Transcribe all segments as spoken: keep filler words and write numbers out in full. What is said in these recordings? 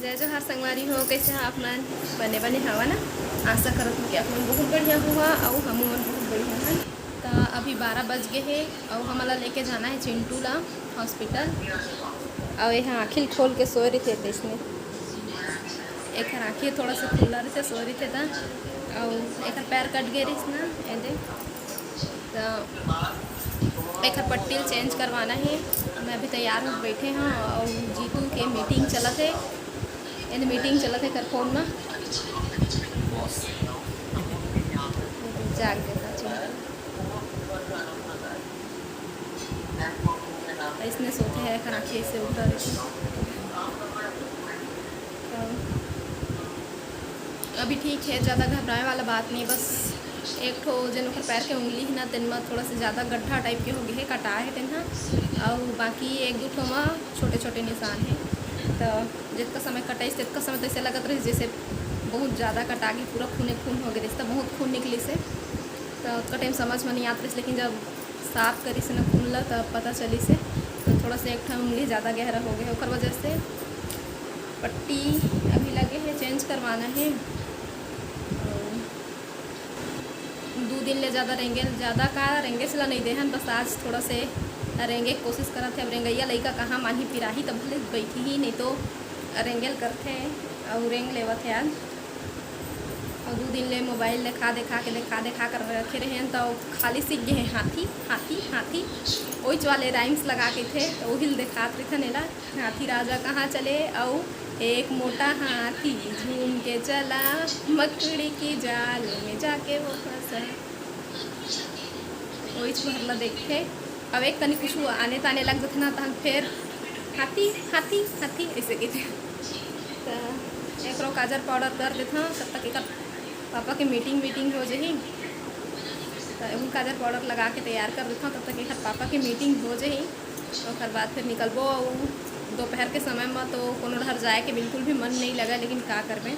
जय जोहार संगवारी हो, कइसे हा आप मन? बने बने हवा ना? आशा करत हूँ कि आप मन बहुत बढ़िया हुआ अउ हमू मन बहुत बढ़िया हन। त अभी बारह बज गे हे अउ हमन ला लेके जाना हे चिंटू ला हॉस्पिटल। अउ एहा आँखी ल खोल के सोए रहिथे तइसने, एकर आँखी थोड़ा सा खुल्ला रहिथे, सोए रहिथे त, अउ एकर पैर कट गे रहिस ना, एदे। त एकर पट्टी ल चेंज करवाना हे। मैं अभी तैयार होके बैठे हूँ अउ जीतू के मीटिंग चलत हे, एदे मीटिंग चलत हे एकर फोन में। जाग देता चिंटू। अइसने सोते हैं, एकर आँखी ऐसे उठा देती। अभी ठीक है, ज़्यादा घबराए वाला बात नहीं, बस एक ठो जेन ओकर पैर के उंगली है ना, तेन म थोड़ा सा ज़्यादा गड्ढा टाइप के हो गए है, कटा है तेन ह, अउ बाकी एक दू ठो म छोटे छोटे निशान है। तो जितना समय कटाइस, तितना समय तो ऐसे लगत रहिस जैसे बहुत ज़्यादा कटा गई, पूरा खूने खून हो गए रहिस, तो बहुत खून निकलिस हे। तो उतना टाइम समझ में नहीं आत रहिस, लेकिन जब साफ करिस ना खून ला, तब पता चलिस हे। तो थोड़ा सा एक ठन उंगली ज़्यादा गहरा हो गए, ओकर वजह से पट्टी अभी लगे है, चेंज करवाना है। अउ दू दिन ले ज़्यादा रेंगे, ज़्यादा का रेंगेच ला नहीं देहन, बस आज थोड़ा से रेंगे के कोशिश करत है। अब रेंगैया लइका कहाँ मानही पिराही, तब भले बैठी ही, नहीं तो रेंगे ल करथे अउ रेंग लेवत है आज। अउ दू दिन ले मोबाइल देखा देखा के, देखा देखा कर रखे रहे हैं, तो खाली सीख गए हैं हाथी हाथी हाथी। ओइच वाले राइम्स लगा के थे, तो वही ल देखात रहिथन एला। हाथी राजा कहाँ चले, अउ एक मोटा हाथी झूम के चला, मकड़ी की जाल में जाके वो फंसा। ओइच भर ला देखथे। अब एक कनी कुछ आने ताने लग जथे ना, तहन फेर हाथी हाथी हाथी ऐसे कहिथे। त एकरो काजर पाउडर कर देथन, तब तक एकर पापा के मीटिंग वीटिंग हो जही। त एहू काजर पाउडर लगा के तैयार कर देथन, तब तक एकर पापा के मीटिंग हो जही। ओकर बाद फिर निकलबो। अउ दोपहर के समय म तो कोनो डहर जाए के बिल्कुल भी मन नहीं लगा, लेकिन का करबे,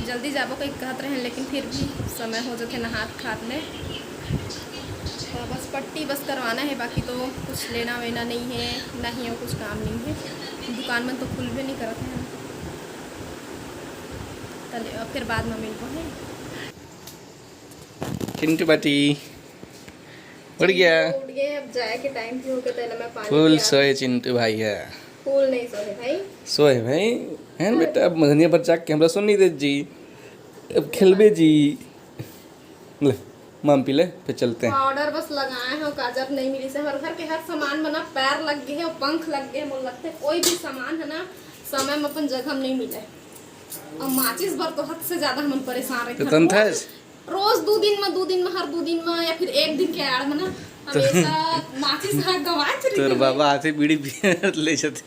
जल्दी जाबो कहि कहत रहेन, लेकिन फिर भी समय हो जथे नहात खात ले। तो बस पट्टी बस करवाना है, बाकी तो कुछ लेना वेना नहीं है, ना ही और कुछ काम नहीं है। दुकान मन तो खुलबे नहीं करत है। चले, अब फिर बाद में मिलबो है। चिंटू बाटी उठ गया। उठ गए, अब जाए के टाइम भी हो गया, तो मैं पानी फुल पिया सोए चिंटू भाई है। फुल नहीं सोए भाई। सोए भाई। है ना बेटा, अब मधनिया पर जाके हमरा सुन नहीं दे जी, अब खेलबे जी। ले, माम पी ले, फिर चलते हैं। पाउडर बस लगाए हो, काजर नहीं मिली से। हर घर के हर सामान में ना पैर लग गए है, पंख लग गए, मोल लगते कोई भी सामान है ना समय में अपन जगह में नहीं मिले। और माचिस बर तो हद से ज्यादा हमन परेशान रहे तो तन था। रोज दू दिन में, दू दिन में, हर दू दिन में या फिर एक दिन के आड़ में ना हमेशा माचिस हा गवाच रही तोर है। बाबा आते बीड़ी पिए ले जाते।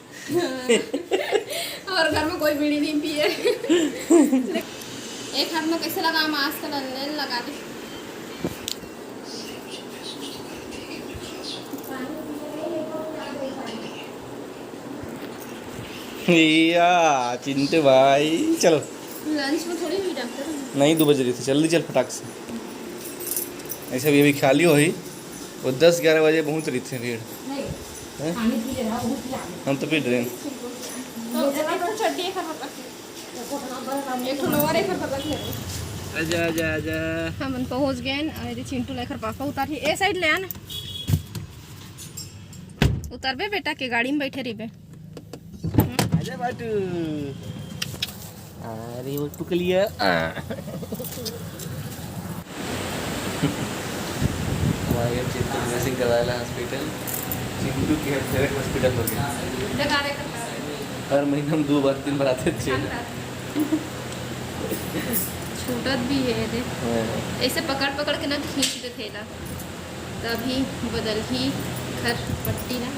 और घर में कोई बीड़ी नहीं पिए। एक हाथ में कैसे लगा, मास्क तो नल लगा दे। या चिंटू भाई, चल। लंच में थोड़ी हुई डॉक्टर। नहीं, दो बज रही थी, जल्दी चल फटाक से। ऐसे भी अभी खाली हो ही, वो दस ग्यारह बजे बहुत रही थी भीड़। नहीं, हैं? पानी पी ले रहा हूँ, भूख लग गई। हम तो पी रहे हैं। तो चड्डी एक बार एक ठो लोअर एक बार बदल ले। आजा, आजा, आजा। हमन पहुंच गए न। अरे चिंटू लेकर पापा उतार ही। ए साइड ले आ ना। उतरबे बेटा के गाड़ी में बैठे रहिबे। आजा बाटू। अरे वो टुकलिया। आ। हमारे घर चिंटू ड्रेसिंग करवाएला हॉस्पिटल। चिंटू के फेवरेट हॉस्पिटल हो गया। हर महीना में दो बार, तीन बार आते थे। छूटत भी है रे। हाँ। ऐसे पकड़ पकड़ के ना खींच देथे ला, तभी बदल ही घर पट्टी ना।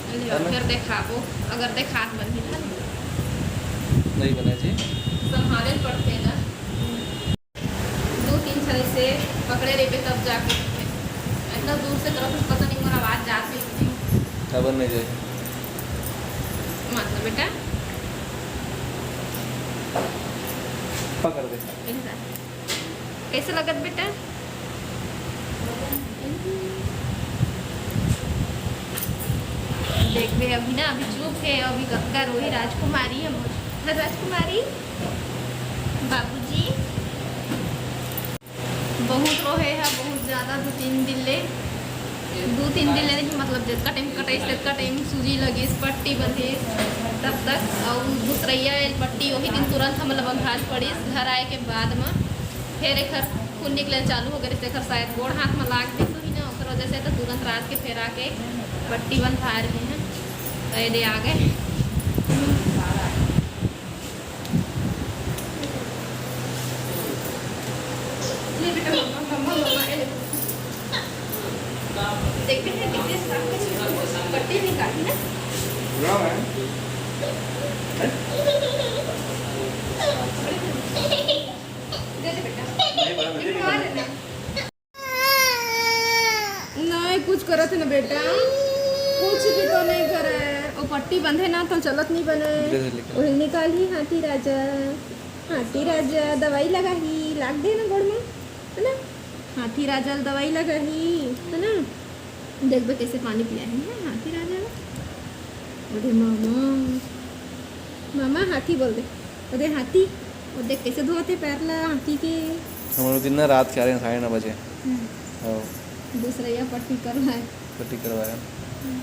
ले, है ना? फिर देखाबो, अगर देखात बनही ना। नहीं बना जी। संभाले पड़ते ना। दो तीन छन से पकड़े रहिबे तब जाके। इतना दूर से करत हस, पता नहीं मोर आवाज जात रही। खबर नहीं जाए। मतलब बेटा। पकड़ दे। ऐसा। कैसे लगत बेटा? देखबे अभी ना, अभी चुप हे, अभी कतका रोही राजकुमारी हे मोर। हाँ, राजकुमारी, बाबूजी। बहुत रोहे हे, बहुत ज़्यादा, दो तीन दिन ले, दो तीन दिन ले नहीं, मतलब जतका टाइम कटाइस, ततका टाइम सूजी लगिस, पट्टी बंधिस तब तक। और दूसरैया एल पट्टी वही दिन तुरंत हमन ला बंधाए पड़िस, घर आए के बाद में। फिर एकर खून निकले चालू हो गए, एकर शायद गोड़ हाथ में लाग गइस होही ना, ओकर वजह से तो तुरंत रात के फेर आके पट्टी बंधा रहे हैं। तो ये दे आ गए। ले बेटा, मम्मा, मम्मा, मम्मा, ये ले। देखते हैं कितने साफ पट्टी निकाली है। दे दे बेटा। नहीं, कुछ करत है ना बेटा, कुछ भी तो नहीं करे। वो पट्टी बंधे ना तो चलत नहीं बने। दे दे लेके। वही निकाल ही हाथी राजा, हाथी राजा दवाई लगा ही, लाग दे ना गोड़ में, है ना? हाथी राजा ल दवाई लगा ही, है ना? देखबे कैसे पानी पिया ही है हाथी राजा। अरे मामा, मामा हाथी बोल दे। अरे हाथी, वो देख कैसे धोते पैर ला हाथी के। हम लोग दिन ना रात के आ रहे हैं साढ़े नौ बजे। हम्म। हाँ। दूसरा ये पट्टी करवाए। पट्टी करवाया। हम्म।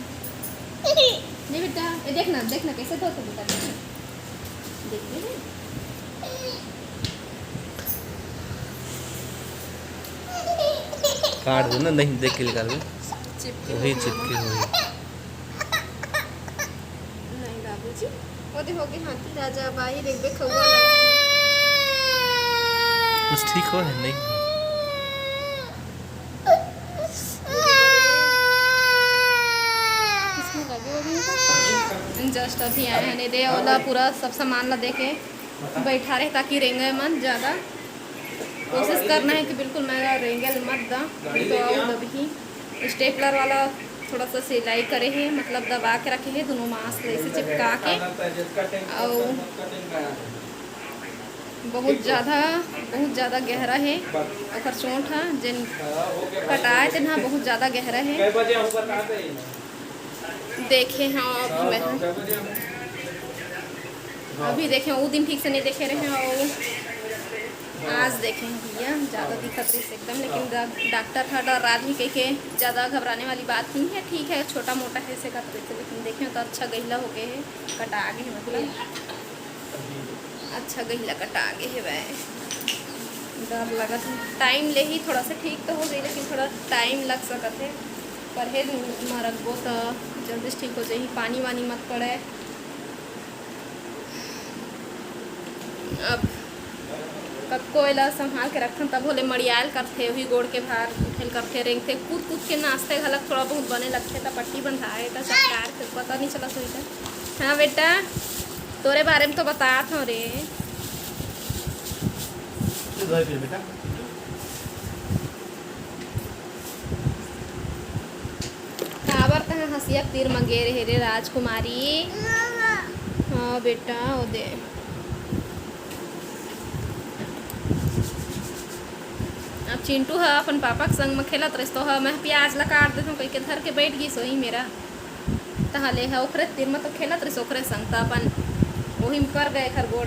नहीं बेटा, ये देखना, देखना कैसे धोते बेटा, देखना। देखते हैं। काट दो ना, नहीं देख के निकाल दो। चिपके वही हुए चिपके मामा। हुए। नहीं बाबूजी, वो देखो के हाथी राजा बाही देखबे खौआ लगा। कुछ ठीक हो है नहीं? इसमें लगे हुए हैं। जस्ट अभी आए हैं, दे ओला पूरा सब सामान ला देके बैठा रहे ताकि रेंगे मन ज़्यादा। कोशिश करना है कि बिल्कुल मैं रेंगे मत दा, तो और दबही। स्टेपलर वाला थोड़ा सा सिलाई करे है, मतलब दबा के रखे है दोनों मांस ला ऐसे चिपका के। और बहुत ज़्यादा, बहुत ज़्यादा गहरा है ओकर चोट ह, जेन कटाए तेन ह बहुत ज़्यादा गहरा है। देखे हाँ अभी मैं, अभी देखे, वो दिन ठीक से नहीं देखे रहे हैं, और आज देखे हैं भैया, ज़्यादा दिखत रही एकदम। लेकिन डा-, डॉक्टर ह डरा रही कह के ज़्यादा घबराने वाली बात नहीं है, ठीक है, छोटा मोटा है से करते थे, लेकिन देखे तो अच्छा गहिला हो गए है, कटा गए है, मतलब अच्छा गहिला कटा गए है वै। डर लगत है, टाइम ले ही थोड़ा सा ठीक तो हो गई, लेकिन थोड़ा टाइम लग सकत है। परहेज म रखबो तो जल्दी से ठीक हो जाही, पानी वानी मत पड़े। अब कतको एला संभाल के रखथन, तब होले मड़ियाल करथे, वही गोड़ के भार उठेल करथे, रेंगथे, कूद कूद के नाचथे घलक, थोड़ा बहुत बने लगथे, त पट्टी बंधाए, त चटकार के पता नहीं चलत होही त। हाँ बेटा, तोरे बारे में तो बतात हूँ रे। ले दवाई पी ले बेटा। काबर तहाँ हंसिया के तीर म गे रहे रे राजकुमारी? हाँ बेटा, ओ दे। अब चिंटू ह अपन पापा के संग म खेलत रहिस, तो ह मैं प्याज ला काट देथों कहिके धर के बैठ गिस वही मेरा। तहाँ ले ह ओखरे तीर म तो खेलत रहिस ओखरे संग, त अपन ओही म पर गए एखर गोड़,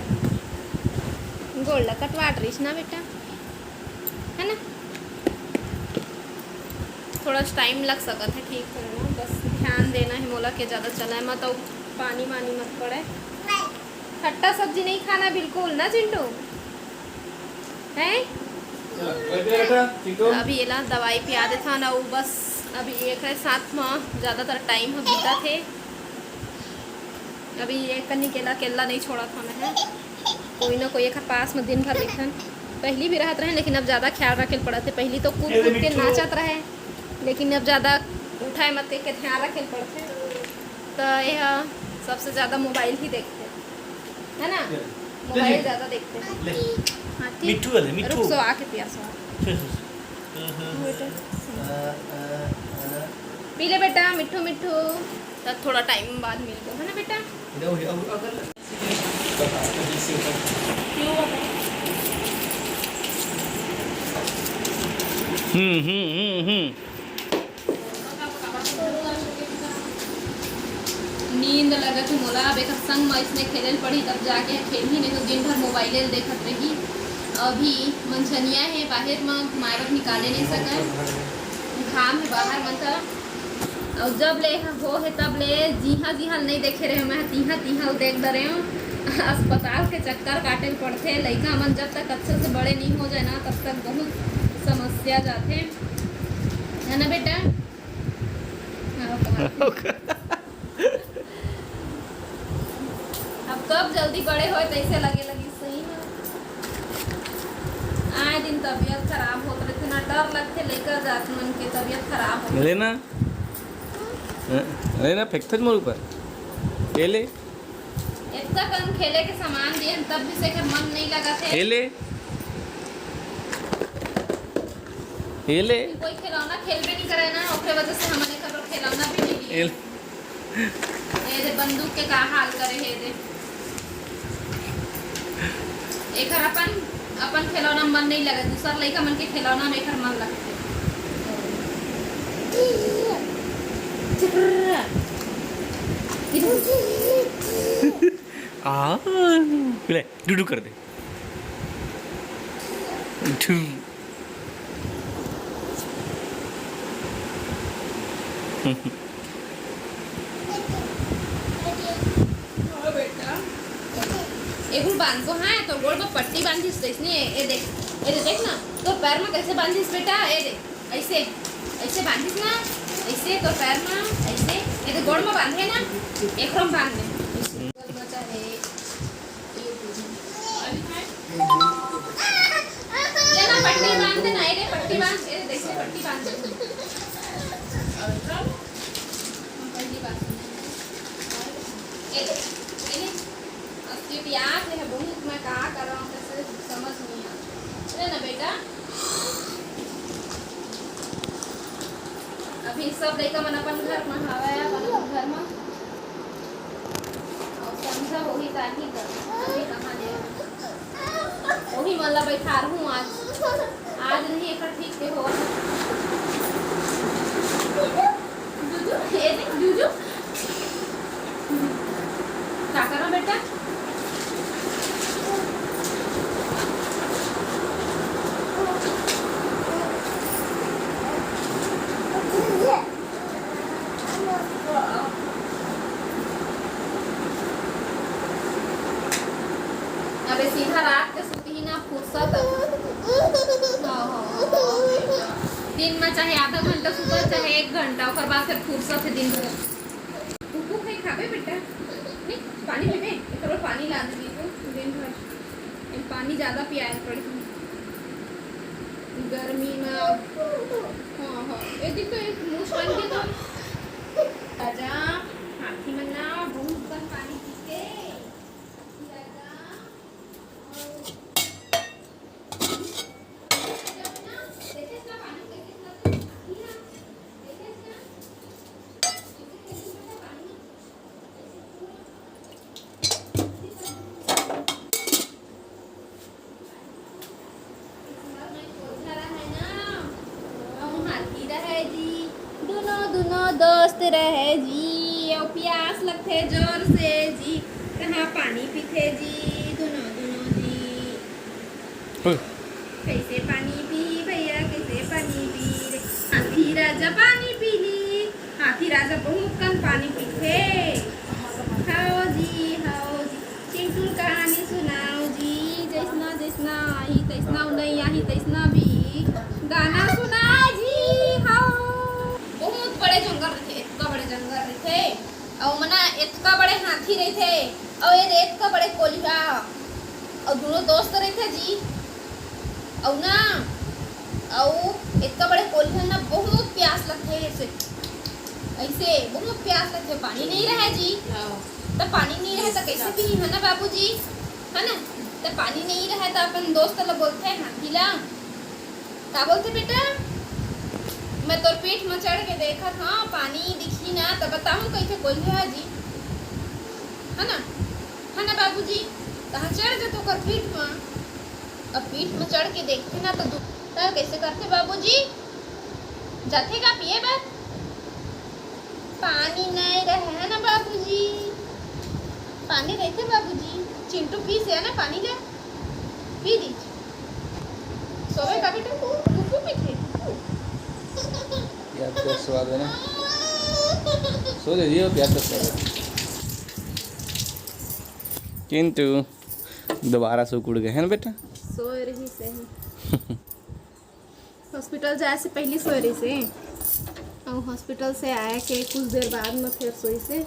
गोड़ ला कटवाट रहिस ना बेटा, है ना? थोड़ा टाइम लग सकत है ठीक होए में, बस ध्यान देना है मोला के ज़्यादा चलाए मत, अउ पानी वानी मत पड़े। खट्टा सब्जी नहीं खाना बिल्कुल ना चिंटू, हैं? हाँ, बैठ जा बेटा, चिंटू। अभी एला दवाई पिया देथन, अउ बस अभी एक है साथ में ज़्यादातर टाइम हम बीता थे। अभी ये कनी केला केला नहीं छोड़ा था मैं, कोई ना कोई एकर पास में दिन भर रखन। पहली भी रहत रहे, लेकिन अब ज़्यादा ख्याल रखे ल पड़त है। पहली तो कूद कूद के नाचत रहे, लेकिन अब ज़्यादा उठाए मत करके ध्यान रखे ल पड़त है। तो यह सबसे ज़्यादा मोबाइल ही देखते हैं, है ना? ले मोबाइल जी। ज़्यादा देखते हैं। ले। हाँ, ठीक। मिट्ठू वाले, मिट्ठू। रुक, सो आके पिया, सो। सो, सो, सो। हम्म, हम्म। बेटा। अ, अ, अ। पी ले बेटा, मिट्ठू, मिट्ठू। तब थोड़ा टाइम बाद मिलबो, है ना बेटा? ले, हो गया, अब, अब कर ले। हम्म, हम्म, हम्म, हम्म। नींद लगत हे मोला, अब एकर संग म इसने खेले ल पड़ही, तब जाके खेलही, नहीं तो दिन भर मोबाइले ल देखत रही। अभी मंझनिया हे, बाहर म घुमाए बर निकाले नहीं सकय, घाम हे बाहर म त। अउ जब ले एहा हो हे तब ले जिहां जिहां ल नहीं देखे रहे मैं, तिहां तिहां ल देख डरे हूं। अस्पताल के चक्कर काटे ल पड़थे, लइका मन जब तक अच्छा से बड़े नहीं हो जाए ना, तब तक बहुत समस्या जाथे, है ना बेटा? हाँ, कहा। अब कब जल्दी बड़े होए तैसे लगे लगी सही में। आए दिन तबीयत खराब होत रहिथे ना, डर लगथे लइका जात मन के तबीयत खराब हो। ले ना। ले ना, फेंकथच मोर ऊपर। ये ले। इतना कम खेले के सामान दिए हैं, तब भी से एकर मन नहीं लगा थे। ये ले। ये ले। कोई खिलौना खेलबे नहीं करे ना, ओकरे वजह से हमन एकर बर खिलौना भी नहीं लिए। ये ले। ये दे बंदूक के का हाल करे हे दे। एकर अपन, अपन खिलौना मन नहीं लगे, दूसर लइका मन के खिलौना में एकर मन लगथे। आ, ले, डुडू कर दे। डू। हाँ बेटा। एगो बांध को, हाँ, तो गोड़ पर पट्टी बांधिस, तो इसने, ये देख, ये दे, देख ना, तो पैर में कैसे बांधिस बेटा, ये देख, ऐसे, ऐसे बांधिस ना, ऐसे तो पैर में, ऐसे, ये तो गोड़ में बांधे ना, एक रंग बांध दे। ले ना, पट्टी बांध दे ना, ये पट्टी बांध, ये देख, पट्टी बांध दे। हम पहली बार सुने। ये ले, ये ले। अब चिटियात हे बहुत, मैं का करंव, कैसे समझ नहीं आता। ले ना बेटा। अभी सब लइका मन अपन घर में हवय, अपन घर में। अउ संझा होही ताही कर, अभी कहाँ ले? ओही मन ला बैठारहूँ आज। आज नहीं, एकर ठीक के हो। जूजू, ए देख, जूजू। का करा बेटा? अबे सीधा रात के सुतही ना, फुरसत। हाँ, हाँ, हाँ। दिन में चाहे आधा घंटा सुता, चाहे एक घंटा, ओकर बाद फिर फुरसत हे दिन भर। कुकू खाई खाबे बेटा? नहीं, पानी पीबे? एकरो पानी ला देबे तो दिन भर। ये पानी ज्यादा पियाए पड़ही। गर्मी में। हाँ, हाँ। ये देख तो, एक मुंह बन के तो। राजा, हाथी मन ना बहुत कम पानी पीते। राजा। दुनो दुनो दोस्त रहे जी, अउ प्यास लगथे जोर से जी, कहाँ पानी पीथे जी, दुनो दुनो जी। हम्म। कैसे पानी पी भैया, कैसे पानी पी रे? हाथी राजा पानी पी ली, हाथी राजा बहुत कन पानी पीथे। हव जी, हव जी, चिंटू कहानी सुनाव जी, जैसना जैसना आही तैसना नहीं आही तैसना भी गाना सुनाव जी। हव, बहुत बड़े जंगल रहिथे, इतना बड़े जंगल रहिथे, अउ मना इतना बड़े हाथी रहिथे, अउ ये इतना बड़े कोलिहा, अउ दोनों दोस्त रहिथे जी। अउ ना, अउ इतना बड़े कोलिहा ना बहुत प्यास लगथे ऐसे, ऐसे बहुत प्यास लगथे, पानी नहीं रहे जी। हाँ। त पानी नहीं रहे त कैसे पी, है ना बाबूजी, है ना? त पानी नहीं रहे त अपन दोस्त ला बोलथे हाथी ला, का बोलथे बेटा? मैं तोर पीठ म चढ़ के देखत हंव, पानी दिखही ना त बताहूं कहिथे कोलिहा जी, है ना? है ना बाबूजी? तहां चढ़ जथे ओकर पीठ म, अब पीठ म चढ़ के देखथे ना त दु-, त कैसे करथे बाबूजी? जाथे का पिए बर? पानी नहीं रहे है ना बाबूजी, पानी रहिथे बाबूजी। चिंटू पीस हे ना पानी, ले पी लीजिए। सोवे का बेटा, तू टुकु पीथे, टुकु। प्याज का स्वाद है ना, सो जाइए, प्याज का स्वाद है। चिंटू दोबारा से उकुड़ गए हैं ना बेटा। सोए रहिस हे। हॉस्पिटल जाए से पहली सोए रहिस हे। अउ हॉस्पिटल से आए के कुछ देर बाद में फिर सोइस हे।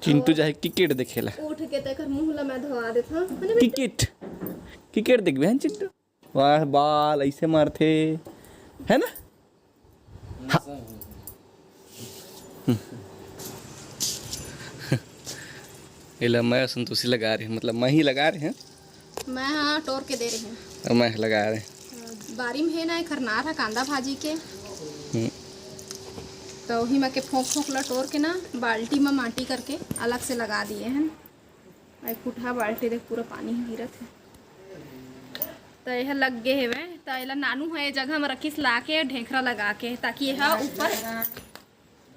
चिंटू जाए क्रिकेट देखेला। उठ के तेकर मुंह ला मैं धोवा देत हूँ। क्रिकेट, क्रिकेट देखबे हैं चिंटू। वाह, बाल ऐसे मारथे, है ना? हाँ। एला मैं संतोषी लगा रहे हैं, मतलब मैं ही लगा रहे हैं। मैं हाँ टोर के दे रहे हैं। और मैं लगा रहे हैं। बारी में है ना, एखर नार है कांदा भाजी के। हम्म। तो वही में के फोंक फोंक ला टोर के ना, बाल्टी में माटी करके अलग से लगा दिए हैं। आई फुटहा बाल्टी देख, पूरा पानी ही गिरत है। तो यह लग गए हवे, तो एला नानू है जगह में रखिस ला के ढेंखरा लगा के, ताकि यह ऊपर,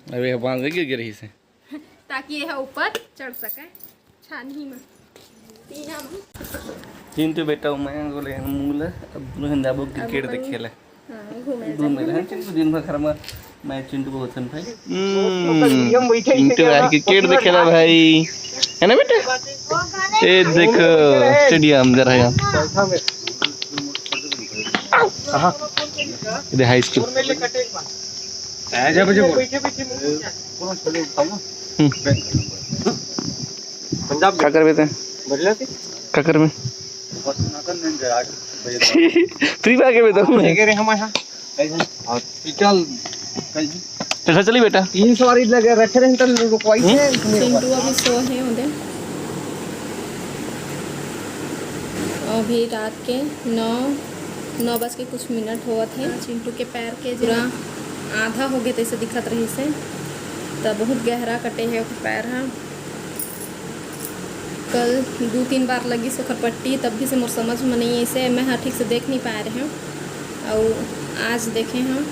अरे बांध गिर गिर रही से। ताकि यह ऊपर चढ़ सके छानही में, तीना में। चिंटू बेटा, मैं बोले मूल अब दुल्हन जाबो क्रिकेट देखे ले। हाँ, घूमे घूमे जाए। ले, चिंटू दिन भर घर में, मैं चिंटू बहुत सन भाई। हम्म, चिंटू भाई क्रिकेट देखे ला भाई, है ना बेटा? ये देखो स्टेडियम जरा यहाँ। हाँ। ये हाई स्कूल। हम्म। पंजाब का करबे ते? का करबे? फ्री फायर खेलबे तो। हॉस्पिटल। चल, चली बेटा। तीन सवारी लगे रखे रहे तो रुकवाई थे। चिंटू अभी सो है उधर। अभी रात के नौ, नौ बज के कुछ मिनट होवत है। चिंटू के पैर के पूरा आधा हो गए तैसे दिखत रही से, तो बहुत गहरा कटे है ओकर पैर हा। कल दू तीन बार लगिस ओकर पट्टी, तब भी से मोर समझ में नहीं ऐसे, मैं हा ठीक से देख नहीं पाए रहे हूँ। अउ आज देखे हम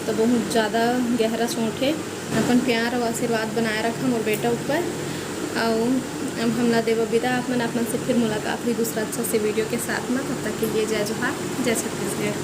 तो बहुत ज़्यादा गहरा चोट है। अपन प्यार और आशीर्वाद बनाए रखा मोर बेटा ऊपर। अउ अब हमला देवा विदा, आप मन, आप मन से फिर मुलाकात हुई दूसरा अच्छा से वीडियो के साथ में। तब तक के लिए जय जोहार, जय छत्तीसगढ़।